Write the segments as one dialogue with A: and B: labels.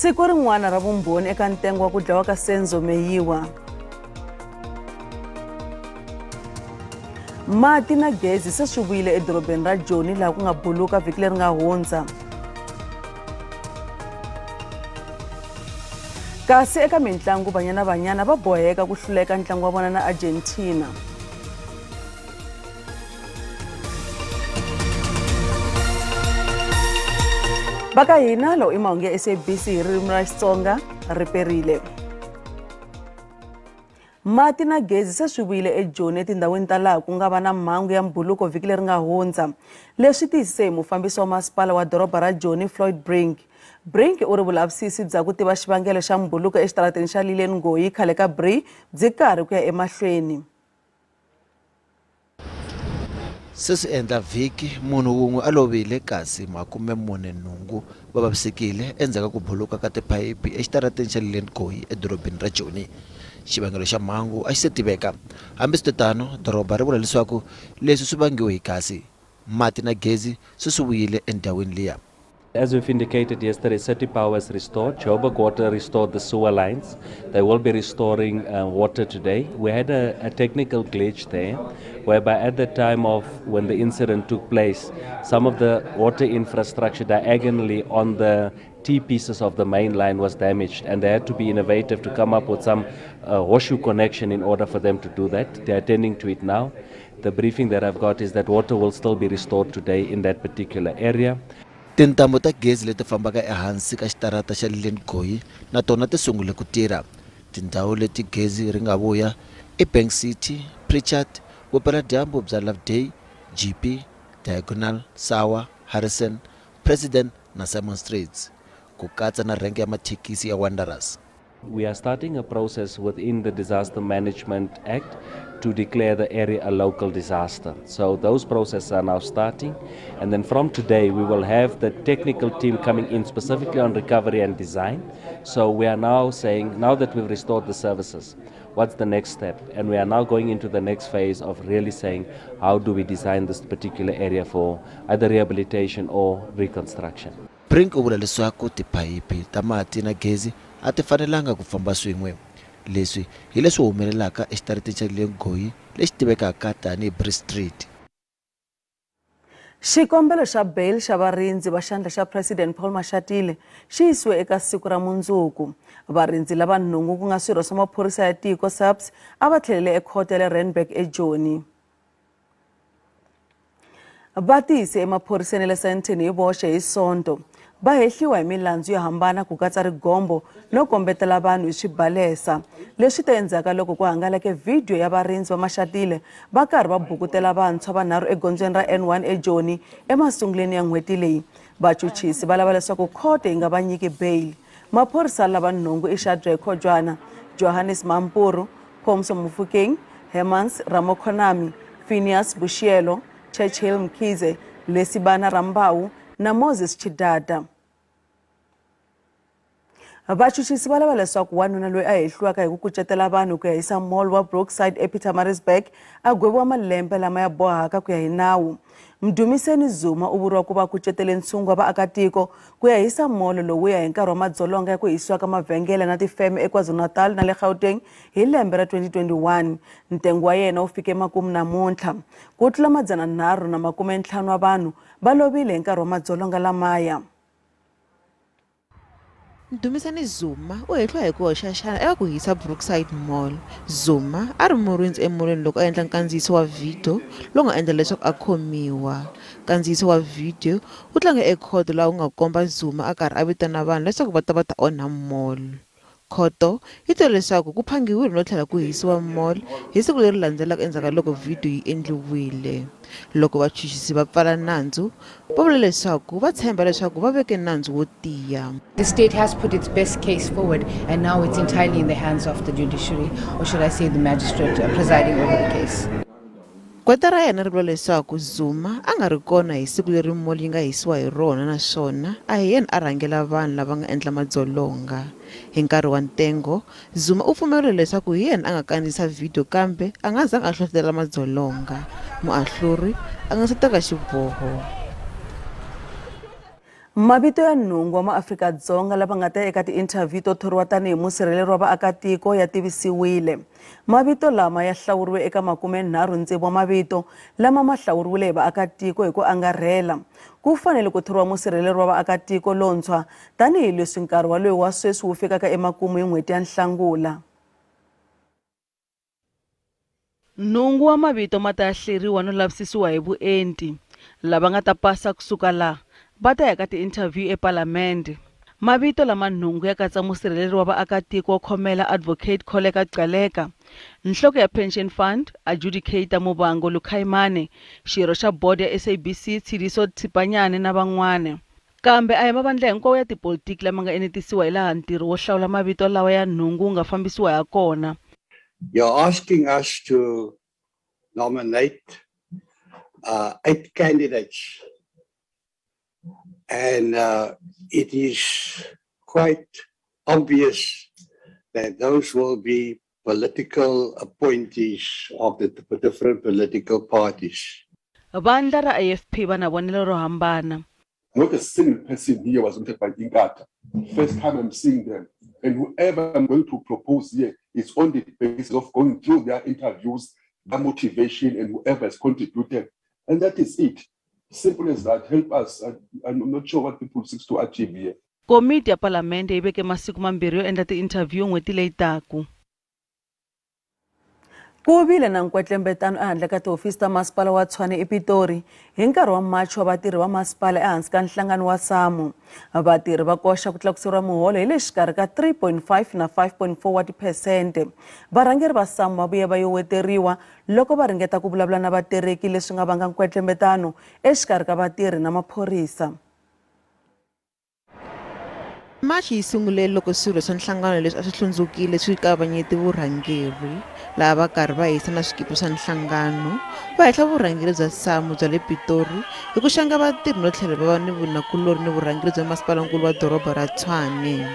A: Siku rin'wana ra vumbhoni eka ntengo wa ku dlawa ka Senzo Meyiwa. Mati na gezi se swi vuyile edorobeni ra Joni laha ku nga buluka vhiki leri nga hundza. Kasi eka mintlangu Banyana Banyana va boheka ku hluleka ntlangu wa vona na Argentina. Va ka hina lowu i mahungu ya SABC hi ririmi ra Xitsonga ri perile. Mati na gezi se swi vuyile eJoni etindhawini ta laha ku nga va na mhangu ya mbhuluko vhiki leri nga hundza. Leswi tiyisise hi mufambisi wa masipala wa doroba ra Joni Floyd Brink. Brink u ri vulavisisi bya ku tiva xivangelo xa mbhuluko exitarateni xa Lillian Ngoyi khale ka Bree byi karhi ku ya emahlweni.
B: Se swi endla vhiki munhu wun'we a lovile kasi 48 va vavisekile endzhaku ka ku buluka ka tiphayiphi exitarateni xa Lillian Ngoyi edorobeni ra Joni. Xivangelo xa mhangu a xi se tiveka. Hambiswiritano, doroba ri vula leswaku leswi swi vangiwe hi gasi. Mati na gezi se swi vuyile endhawini liya.
C: As we've indicated yesterday, City Power is restored. Joburg Water restored the sewer lines. They will be restoring water today. We had a technical glitch there, whereby at the time of when the incident took place, some of the water infrastructure diagonally on the T-pieces of the main line was damaged, and they had to be innovative to come up with some horseshoe connection in order for them to do that. They're attending to it now. The briefing that I've got is that water will still be restored today in that particular area.
B: Tintambu ta gezi leti fambaka ehansi ka xitarata xa Lillian Ngoyi na tona ti sungule ku tirha. Tindhawu leti gezi ri nga vuya i Bank City, Pritchard, vupeladyambu bya Loveday, GP, Diagonal, Sawa, Harrison, President na Simon Streets, ku katsa na renke ya mathekisi ya Wanderers.
C: We are starting a process within the Disaster Management Act to declare the area a local disaster. So those processes are now starting. And then from today, we will have the technical team coming in specifically on recovery and design. So we are now saying, now that we've restored the services, what's the next step? And we are now going into the next phase of really saying, how do we design this particular area for either rehabilitation or reconstruction?
B: Brink u vula leswaku tiphayiphi ta mati na gezi a ti fanelanga ku famba swin'we. Leswi hi leswi humelelaka exitarateni xa Lillian Ngoyi lexi tivekaka tanihi Bree Street.
A: Xikombelo xa bail xa varindzi va xandla xa President Paul Mashatile xi yisiwe eka siku ra mundzuku. Varindzi lava nhungu ku nga swirho swa maphorisa ya tiko SAPS a va tlhelele ekhoto ya le Randburg eJoni. Va tiyise emaphoriseni ya le Sandton hi voxe hi Sonto. Va hehliwa hi milandzu yo hambana ku katsa rigombo no kombetela vanhu hi swibalesa. Leswi ta endzhaku loko ku hangalake video ya varindzi va Mashatile va karhi va bukutela vantshwa vanharhu egondzweni ra N1 eJoni emasungulweni ya n'hweti leyi. Vachuchisi va lava leswaku khoto yi nga va nyiki bail. Maphorisa lava nhungu i Shadrack Khojwana, Johannes Mampuru, Phomso Mofokeng, Hermans Ramokhonami, Phineas Bushielo, Churchill Mkhize, Lesibana Rambau na Moses Chidada. Vachuchisi va lava leswaku wanuna loyi a hehliwaka hi ku kucetela vanhu ku ya hisa mall wa Brookside ePietermaritzburg a gweviwa malembe lama ya bohaka ku ya hi nawu. Mdumiseni Zuma u vuriwa ku va kucetele ntshungu wa vaakatiko ku ya hisa mall lowuya hi nkarhi wa madzolonga ya ku hisiwa ka mavhengele na tifeme eKwaZulu-Natal na le Gauteng hi lembe ra 2021. Ntengo wa yena wu fike makumu namuntlha. Ku tlula 350 wa vanhu va lovile hi nkarhi wa madzolonga lamaya.
D: Mdumiseni Zuma u hehliwa hi ku hoxa xandla eka ku hisa Brookside Mall. Zuma a ri murindzi emolweni loko a endla nkandziyiso wa vhidiyo lowu nga endla leswaku a khomiwa. Nkandziyiso wa vhidiyo wu tlange ekhoto laha wu nga komba Zuma a karhi a vitana vanhu leswaku va ta va ta onha mall. Khoto yi twile leswaku ku phangiwile no tlhela ku hisiwa mall hi siku leri landzelaka endzhaku ka loko vhidiyo yi endliwile. Loko vachuchisi va pfala nandzu, va vula leswaku va tshemba leswaku va veke nandzu wo tiya.
E: The state has put its best case forward, and now it's entirely in the hands of the judiciary, or should I say the magistrate presiding over the case.
D: Gqweta ra yena ri vula leswaku Zuma a nga ri kona hi siku leri mall yi nga hisiwa hi rona naswona a hi yena a rhangela vanhu lava nga endla madzolonga. Hi nkarhi wa ntengo, Zuma u pfumerile leswaku hi yena a nga kandziyisa vhidiyo kambe a nga zanga a hlohlotela madzolonga. Muahluri a nga se teka xiboho.
A: Mavito ya nhungu wa maAfrika-Dzonga lava nga ta eka ti-interview to thoriwa tanihi musirheleri wa vaakatiko ya tivisiwile. Mavito lama ya hlawuriwe eka 36 wa mavito lama ma hlawuriwile hi vaakatiko hi ku angarhela. Ku fanele ku thoriwa musirheleri wa vaakatiko lontshwa tanihileswi nkarhi wa loyi wa sweswi wu fikaka emakumu hi n'hweti ya Nhlangula. Nhungu wa mavito ma ta hleriwa no lavisisiwa hi vuenti. Lava nga ta pasa kusuka laha va ta ya ka ti-interview epalamende. Mavito lama nhungu ya katsa musirheleri wa vaakatiko wo khomela Advocate Kholeka Gcaleka, nhloko ya Pension Fund Adjudicator Muvhango Lukhaimane, xirho xa board ya SABC Tshidiso Tshipanyane na van'wana. Kambe a hi mavandla hinkwawo ya tipolitiki lama nga enetisiwa hi laha ntirho wo hlawula mavito lawa ya nhungu wu nga fambisiwa ha kona.
F: You're asking us to nominate 8 candidates. And it is quite obvious that those will be political appointees of the different political parties.
A: Vandla ra AFP va na vonelo ro hambana.
G: Not a single person here was nominated by Inkatha. First time I'm seeing them. And whoever I'm going to propose here is on the basis of going through their interviews, their motivation, and whoever has contributed. And that is it. Simple as that. Help us. I'm not sure what people seek to achieve here.
A: Komiti ya Palamende yi veke masiku mambirhi yo endla ti-interview n'hweti leyi taka. Ku vile na nkwetlembetano ehandle ka tihofisi ta masipala wa Tshwane ePitori hi nkarhi wa machi wa vatirhi va masipala ehansi ka nhlangano wa SAMU. Vatirhi va koxa ku tlakuseriwa muholo hi le xikarhi ka 3.5 na 5.4 wa tiphesente. Varhangeri va SAMU va vuye va yoweteriwa loko va ringeta ku vulavula na vatereki leswi nga vanga nkwetlembetano exikarhi ka vatirhi na maphorisa.
D: Machi yi sungule loko swirho swa nhlangano leswi a swi hlundzukile swi kavanyete vurhangeri laha va karhi va hisa na swikipa swa nhlangano va hehla vurhangeri bya SAMU bya le Pitori hi ku xanga vatirhi no tlhela va va ni vunakulori ni vurhangeri bya masipalankulu wa doroba ra Tshwane.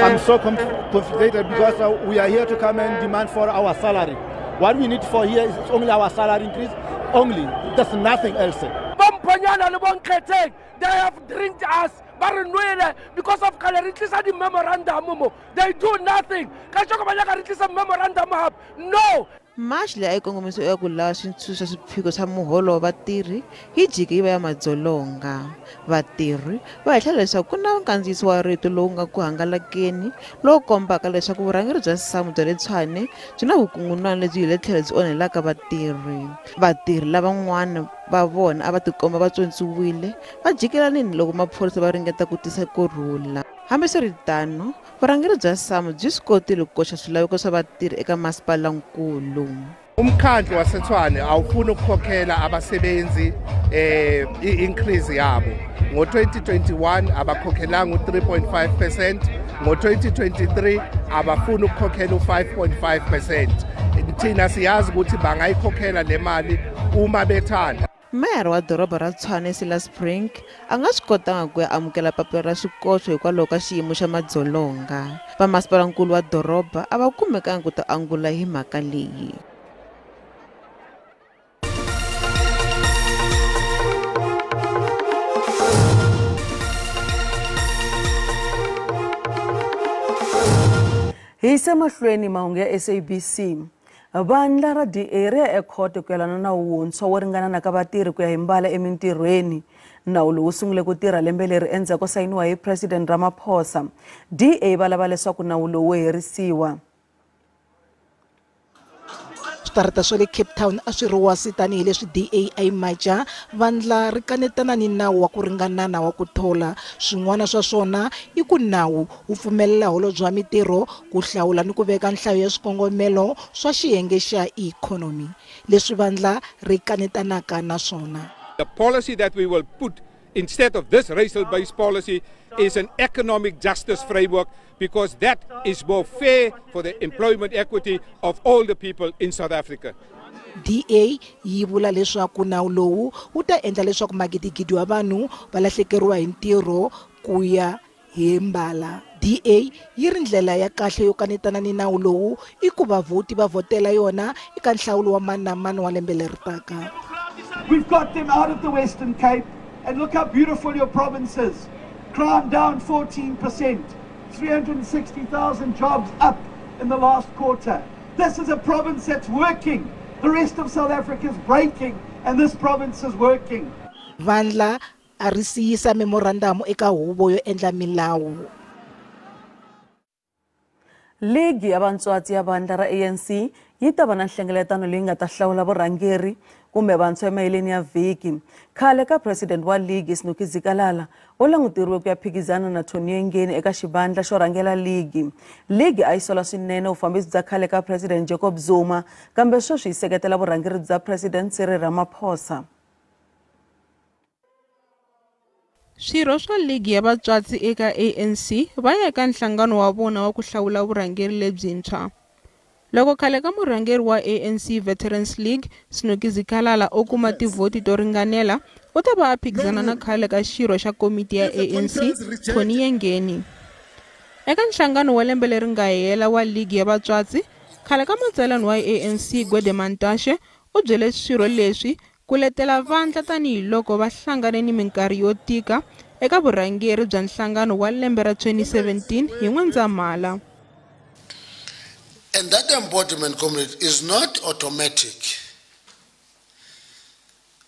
H: I'm so conflicted because we are here to come and demand for our salary. What we need for here is only our salary increase, only. There's nothing else.
I: Bomponyana le Bonkgetheng, they have drinked us. Because of the memorandum, they do nothing. No.
D: March leyi a yi kongomisiwe eka ku lava swintshuxo swa swiphiqo swa muholo wa vatirhi yi jike yi va ya madzolonga. Vatirhi va hehla leswaku ku na nkandziyiso wa rito lowu nga ku hangalakeni lowu kombaka leswaku vurhangeri bya SAMU bya le Tshwane byi na vukungundzwana lebyi hi le tlhelo byi onhelaka vatirhi. Vatirhi lavan'wana va vona a va tikomba va tsontsiwile va jikelanini loko maphorisa va ringeta ku tisa kurhula. Hambiswiritano, vurhangeri bya SAMU byi swi kotile ku koxa swilaveko swa vatirhi eka masipalankulu.
J: Umkhandlu waseTshwane awufuni ukukhokhela abasebenzi i-increase yabo. Ngo-2021 abakhokhelanga u-3.5%, ngo-2023 abafuni ukukhokhela u-5.5%. Thina siyazi ukuthi bangayikhokhela le mali uma bethanda.
D: Meyara wa doroba ra Tshwane Silas Brink a nga swi kotanga ku ya amukela papila ra swikoxo hikwalaho ka xiyimo xa madzolonga. Vamasipalankulu wa doroba a va kumekanga ku ta angula hi mhaka leyi.
A: Hi yisa mahlweni mahungu ya SABC. Vandla ra DA ri ya ekhoto ku yelana nawu wuntshwa wo ringanana ka vatirhi ku ya hi mbala emintirhweni. Nawu lowu sungule ku tirha lembe leri endzhaku ko sayiniwa hi President Ramaphosa. DA va lava leswaku nawu lowu wu herisiwa.
K: Switarata swa le Cape Town a swi ri wasi tanihileswi DA a yi macha vandla ri kanetana ni nawu wa ku ringanana wa ku thola. Swin'wana swa swona i ku nawu wu pfumelela holobye wa mitirho ku hlawula ni ku veka nhlayo ya swikongomelo swa xiyenge xa ikhonomi leswi vandla ri kanetanaka na swona.
L: The policy that we will put instead of this racial-based policy is an economic justice framework, because that is more fair for the employment equity of all the people in South Africa.
K: DA yi vula leswaku nawu lowu wu ta endla leswaku magidigidi wa vanhu va lahlekeriwa hi ntirho ku ya hi mbala. DA yi ri ndlela ya kahle yo kanetana ni nawu lowu i ku vavhoti va vhotela yona eka nhlawulo wa mani na mani wa lembe leri taka.
M: We've got them out of the Western Cape, and look how beautiful your province is. Crime down 14%, 360,000 jobs up in the last quarter. This is a province that's working. The rest of South Africa is breaking, and this province is working.
K: Vandla a ri siyisa memorandamu eka huvo yo endla milawu.
A: Ligi ya vantswatsi ya vandla ra ANC yi ta va na nhlengeletano leyi nga ta hlawula vurhangeri kumbe vantshwa emaheleni ya vhiki. Khale ka president wa ligi Snuki Zikalala u languteriwe ku ya phikizana na Tony Yengeni eka xivandla xo rhangela ligi. Ligi a yi sola swinene vufambisi bya khale ka president Jacob Zuma, kambe sweswi yi seketela vurhangeri bya president Cyril Ramaphosa.
D: Swirho swa ligi ya vatswatsi eka ANC va ya eka nhlangano wa vona wa ku hlawula vurhangeri lebyintshwa. Loko khale ka murhangeri wa ANC Veterans League Snuki Zikalala o kuma tivhoti to ringanela, u ta va a phikizana na khale ka xirho xa komiti ya ANC Tony Yengeni. Eka nhlangano wa lembe leri nga hela wa ligi ya vatswatsi, khale ka matsalani wa ANC Gwede Mantashe u byele swirho leswi ku letela vandla tanihiloko va hlangane ni minkarhi yo tika eka vurhangeri bya nhlangano wa lembe ra 2017 hi N'wendzamhala.
N: And that embodiment, comrade, is not automatic.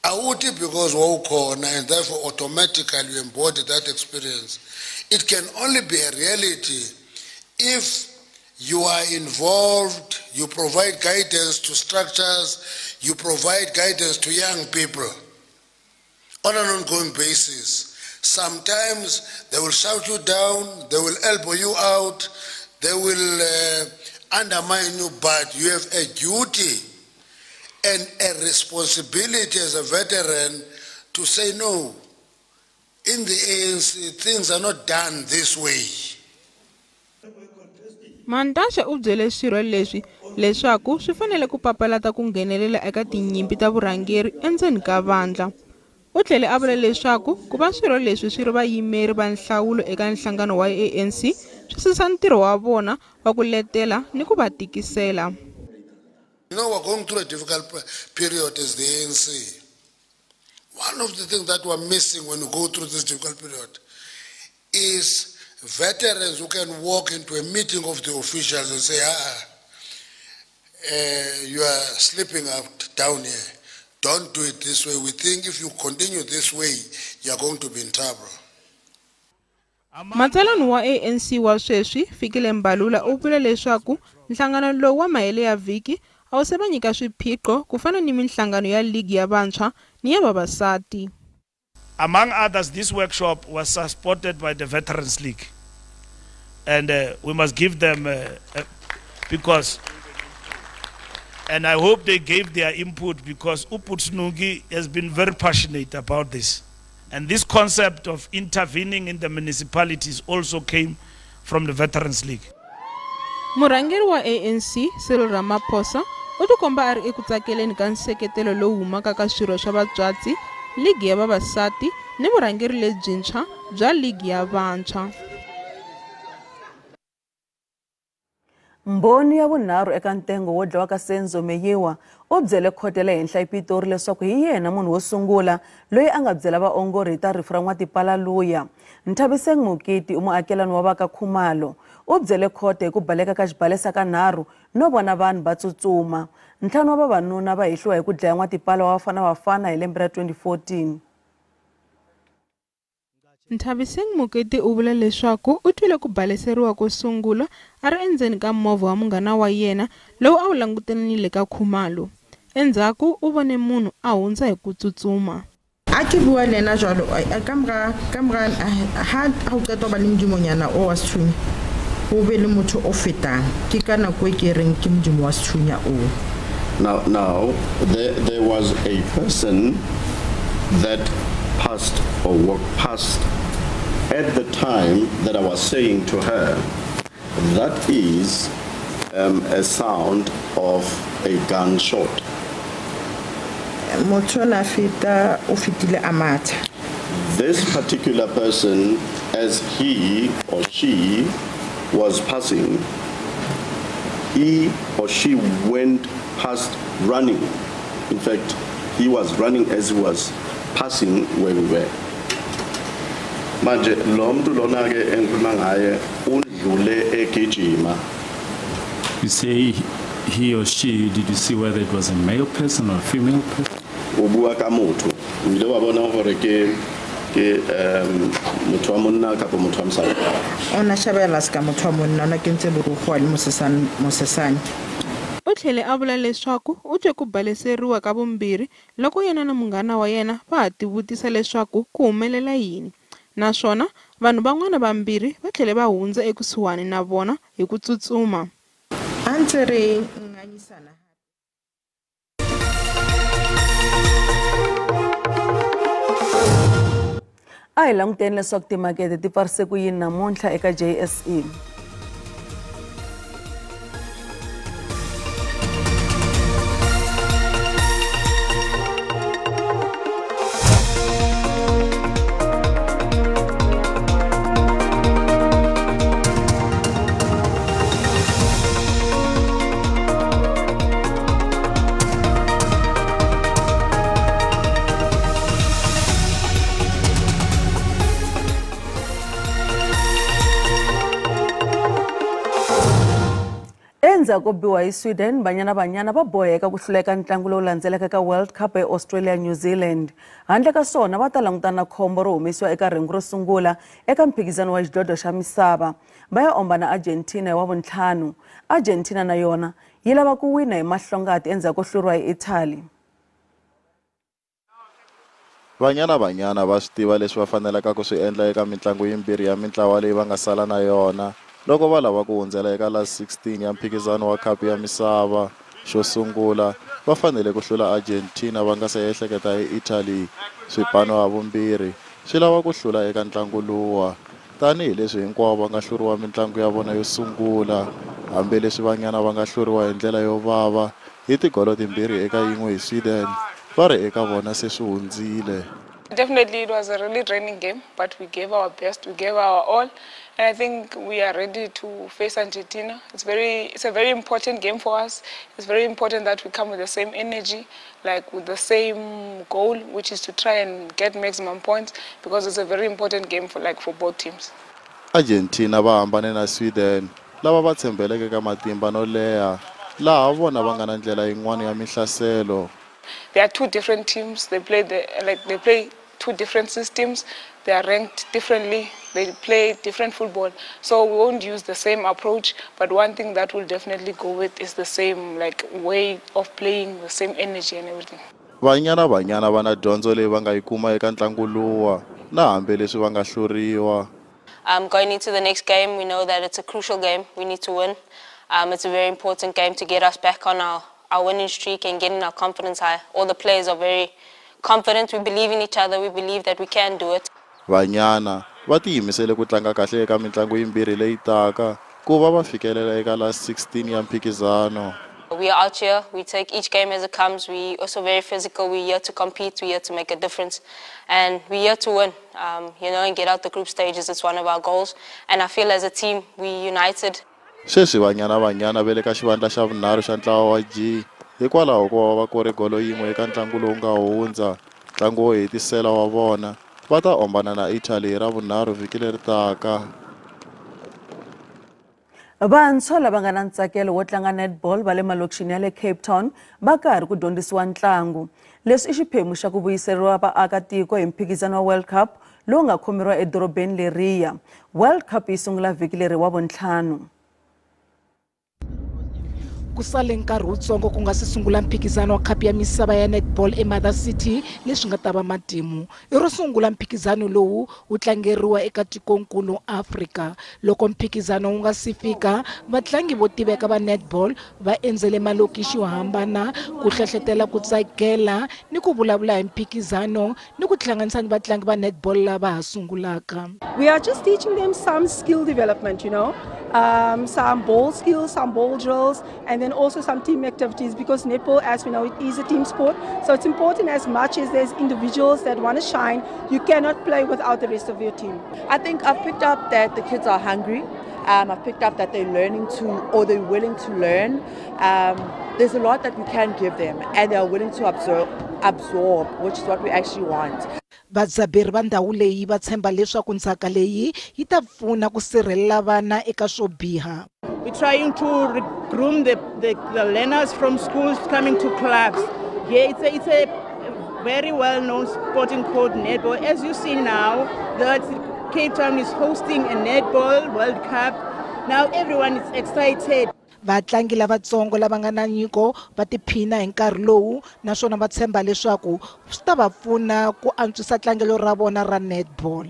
N: Awuthi because wawukhona and therefore automatically you embody that experience. It can only be a reality if you are involved, you provide guidance to structures, you provide guidance to young people on an ongoing basis. Sometimes they will shout you down, they will elbow you out, they will undermine you, but you have a duty and a responsibility as a veteran to say no. In the ANC, things are not done this way.
D: Mantashe u byele swirho leswi leswaku swi fanele ku papalata ku nghenelela eka tinyimpi ta vurhangeri endzeni ka vandla. U tlhele a vula leswaku ku va swirho leswi swi ri vayimeri va nhlawulo eka nhlangano wa ANC swi susa ntirho wa vona wa ku letela ni ku va tikisela.
N: You know, we're going through a difficult period as the ANC. One of the things that we're missing when we go through this difficult period is veterans who can walk into a meeting of the officials and say, you are slipping out down here. Don't do it this way. We think if you continue this way, you are going to be in trouble.
D: Matsalani wa ANC wa sweswi Fikile Mbalula u vula leswaku nhlangano lowu wa mahele ya vhiki a wu se va nyika swiphiqo ku fana ni minhlangano ya ligi ya vantshwa ni ya vavasati.
O: Among others, this workshop was supported by the Veterans League. And we must give them, because, and I hope they gave their input, because Uputsnugi has been very passionate about this. And this concept of intervening in the municipalities also came from the Veterans League.
D: Murhangeri wa ANC, Cyril Ramaphosa, u tikomba a ri eku tsakeleni ka nseketelo lowu humaka ka swirho swa vatswatsi, ligi ya vavasati ni vurhangeri lebyintshwa bya ligi ya vantshwa.
A: Mbhoni ya vunharhu eka ntengo wo dlawa ka Senzo Meyiwa u byele khoto ya le henhla ePitori leswaku hi yena munhu wo sungula loyi a nga byela vaongori hi ta rifu ra N'watipala luya. Nthabiseng Mokiti u muakelani wa va ka Khumalo u byele khoto hi ku baleka ka xibalesa ka nharhu no vona vanhu va tsutsuma. Ntlhanu wa vavanuna va hehliwa hi ku dlaya N'watipala wa Bafana Bafana hi lembe ra 2014.
D: Nthabiseng Mokete u vula leswaku u twile ku baleseriwa ko sungula a ri endzeni ka movha wa munghana wa yena lowu a wu langutene ni le ka Khumalo. Endzhaku u vone munhu a hundza hi ku tsutsuma.
P: A ke bua le yena jwalo ka mora ha o qeta ho ba le modumonyana o wa sethunya, ho be le motho o fetang. Ke ka nako e ke reng ke modumo wa sethunya oo.
Q: Now there was a person that passed or walked past at the time that I was saying to her, that is a sound of a gunshot. This particular person, as he or she was passing, he or she went past running. In fact, he was running as he was passing where we were. Manje lo muntu lona ke engikhuluma ngaye undlule egijima.
R: You say he or she, did you see whether it was a male person or a female person?
Q: O bua ka motho, o ile wa bona hore ke motho wa monna kapa motho wa mosadi?
P: O na shebela ska motho wa monna, o na kentse borukgwe le mosesane.
D: U tlhele a vula leswaku u twe ku baleseriwa ka vumbirhi loko yena na munghana wa yena va ha tivutisa leswaku ku humelela yini, naswona vanhu van'wana vambirhi va tlhele va hundza ekusuhani na vona hi ku tsutsuma.
P: A ntse ri nganyisana.
A: A hi languteni leswaku timakete ti pfarise ku yini namuntlha eka JSE. Endzhaku ko biwa hi Sweden, Banyana Banyana va boheka ku hluleka ntlangu lowu landzelaka ka World Cup eAustralia New Zealand. Handle ka swona va ta langutana na khombo ro humesiwa eka rhengu ro sungula eka mphikizano wa xidlodlo xa misava. Va ya omba na Argentina hi Wavuntlhanu. Argentina na yona yi lava ku wina hi mahlongati endzhaku ko hluriwa hi Italy.
S: Banyana Banyana va swi tiva leswi va fanelaka ku swi endla eka mitlangu yimbirhi ya mintlawa leyi va nga sala na yona loko va lava ku hundzela eka last 16 ya mphikizano wa khapu ya misava. Xo sungula va fanele ku hlula Argentina va nga se ehleketa hi Italy. Swipano ha vumbirhi swi lava ku hlula eka ntlangu luwa tanihileswi hinkwavo va nga hluriwa mitlangu ya vona yo sungula, hambileswi Banyana va nga hluriwa hi ndlela yo vava hi tigolo 2-1 hi Sweden, va ri eka vona se swi hundzile.
T: Definitely it was a really draining game, but we gave our best, we gave our all, and I think we are ready to face Argentina. It's a very important game for us. It's very important that we come with the same energy, like with the same goal, which is to try and get maximum points, because it's a very important game for both teams.
S: Argentina va hambane na Sweden, lava va tshembeleke ka matimba no leha, laha vona va nga na ndlela yin'wana ya mihlaselo.
T: There are two different teams. They play they play two different systems. They are ranked differently. They play different football. So we won't use the same approach, but one thing that we'll definitely go with is the same way of playing, the same energy and everything.
S: Banyana Banyana va na dyondzo leyi va nga yi kuma eka ntlangu luwa na hambileswi va nga hluriwa.
U: Going into the next game, we know that it's a crucial game. We need to win. It's a very important game to get us back on our winning streak and getting our confidence high. All the players are very confident. We believe in each other. We believe that we can do it.
S: Banyana va tiyimisele ku tlanga kahle eka mitlangu yimbirhi leyi taka ku va va fikelela eka last 16 ya mphikizano.
U: We are out here. We take each game as it comes. We are also very physical. We're here to compete. We're here to make a difference, and we're here to win. And get out the group stages. It's one of our goals. And I feel as a team, we united.
S: Sweswi Banyana Banyana va le ka xivandla xa vunharhu xa ntlawa wa G hikwalaho ko va va kore golo yin'we eka ntlangu lowu nga hundza. Ntlangu wo hetisela wa vona va ta ombana na Italy hi Ravunharhu vhiki leri taka.
A: Vantshwa lava nga na ntsakelo wo tlanga netball va le malokixini ya le Cape Town va karhi ku dyondzisiwa ntlangu. Leswi i xiphemu xa ku vuyiseriwa vaakatiko hi mphikizano wa World Cup lowu nga khomeriwa edorobeni leriya. World Cup yi sungula vhiki leri wa vuntlhanu.
K: Ku sale nkarhi wutsongo ku nga si sungula mphikizano wa khapu ya misava ya netball eMother City leswi nga ta va matimu. I ro sungula mphikizano lowu wu tlangeriwa eka tikonkulu Afrika. Loko mphikizano wu nga si fika, vatlangi vo tiveka va netball va endzele malokixi yo hambana ku hlohletela ku tsakela ni ku vulavula hi mphikizano ni ku hlanganisa ni vatlangi va netball lava ha sungulaka.
V: We are just teaching them some skill development, some ball skills, some ball drills, and then also some team activities, because netball, as we know, it is a team sport. So it's important, as much as there's individuals that want to shine, you cannot play without the rest of your team.
W: I think I've picked up that the kids are hungry. I've picked up that they're learning to, or they're willing to learn. There's a lot that we can give them, and they're willing to absorb, which is what we actually want.
K: Vadzaberi va ndhawu leyi va tshemba leswaku ndzhaka leyi yi ta pfuna ku sirhelela vana eka swo biha.
B: We're trying to groom the learners from schools coming to clubs. Here it's a very well-known sporting called netball. As you see now, that Cape Town is hosting a netball World Cup. Now everyone is excited.
K: Vatlangi lavatsongo lava nga na nyiko va tiphina hi nkarhi lowu naswona va tshemba leswaku swi ta va pfuna ku antswisa tlangelo ra vona ra netball.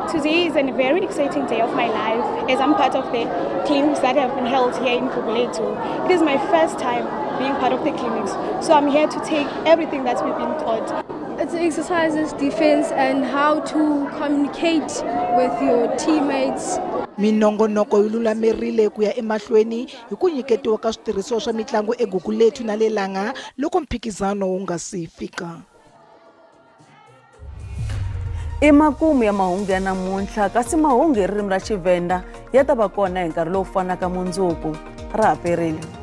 C: Today is a very exciting day of my life as I'm part of the clinics that have been held here in Gugulethu. It is my first time being part of the clinics, so I'm here to take everything that we've been taught.
E: It's exercises, defense, and how to communicate with your teammates.
K: Minongonoko yi lulamerile ku ya emahlweni hi ku nyiketiwa ka switirhisiwa swa mitlangu eGugulethu na le Langa loko mphikizano wu nga si fika.
A: I makumu ya mahungu ya namuntlha, kasi mahungu hi ririmi ra Xivenda ya ta va kona hi nkarhi lowu fanaka mundzuku. Ra ha perile.